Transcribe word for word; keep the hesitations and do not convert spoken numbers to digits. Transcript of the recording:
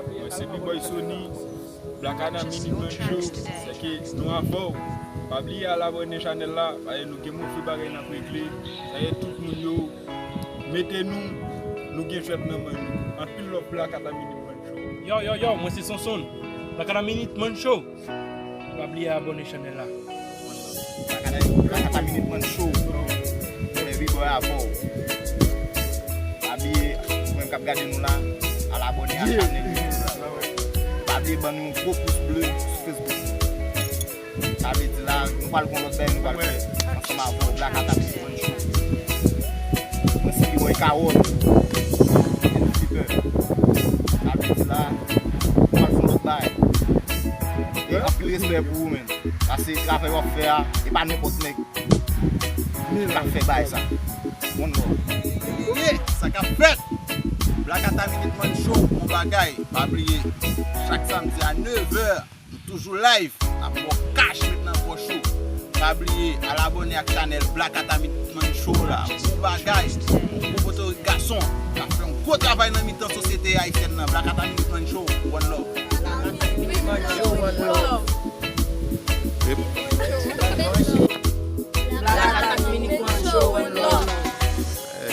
Mwen se B-Boy Sony, Black Adam Minute Man Show, se ke nou avè w. Pa bliye al abòne chanèl la, paske nou gen move bagay n ap regle. Sa ye tout moun yo, mete nou, nou gen jwèt nan men nou. Anpil love Black Adam Minute Man Show. Yo, yo, yo, mwen se Sonson, Black Adam Minute Man Show. Pa bliye abòne chanèl la. Black Adam Minute Man Show. Mwen se B-Boy avè w. Pa bliye, ou menm k ap gade nou la, al abòne ak chanèl YouTube la. Pa bliye ban nou yon gwo pous ble sou Facebook. Sa vle di la, nou pral gon lòt bagay, nou pral fè ansanm avè w, Black Adam Minute Man Show. Mwen se B-Boy Kawòt. E nou flipper. Sa vle di la, nou pral fè yon lòt bagay. E anpil respè pou ou, menn. Paske travay w ap fè a, e pa nenpòt nèg ki ka fè bagay sa. One love. Yeah, sa k ap fèt? Black Adam Minute Man Show, bon bagay. Pa bliye, chak samdi a nèf è, nou toujou live. N ap ba w kach, met nan pòch ou. Pa bliye, al abòne ak chanèl Black Adam Minute Man Show la. Bon bagay. Bon potorik gason. N ap fè yon gwo travay nan mitan sosyete ayisyèn nan. Black Adam Minute Man Show, one love. Minute Man Show, one love.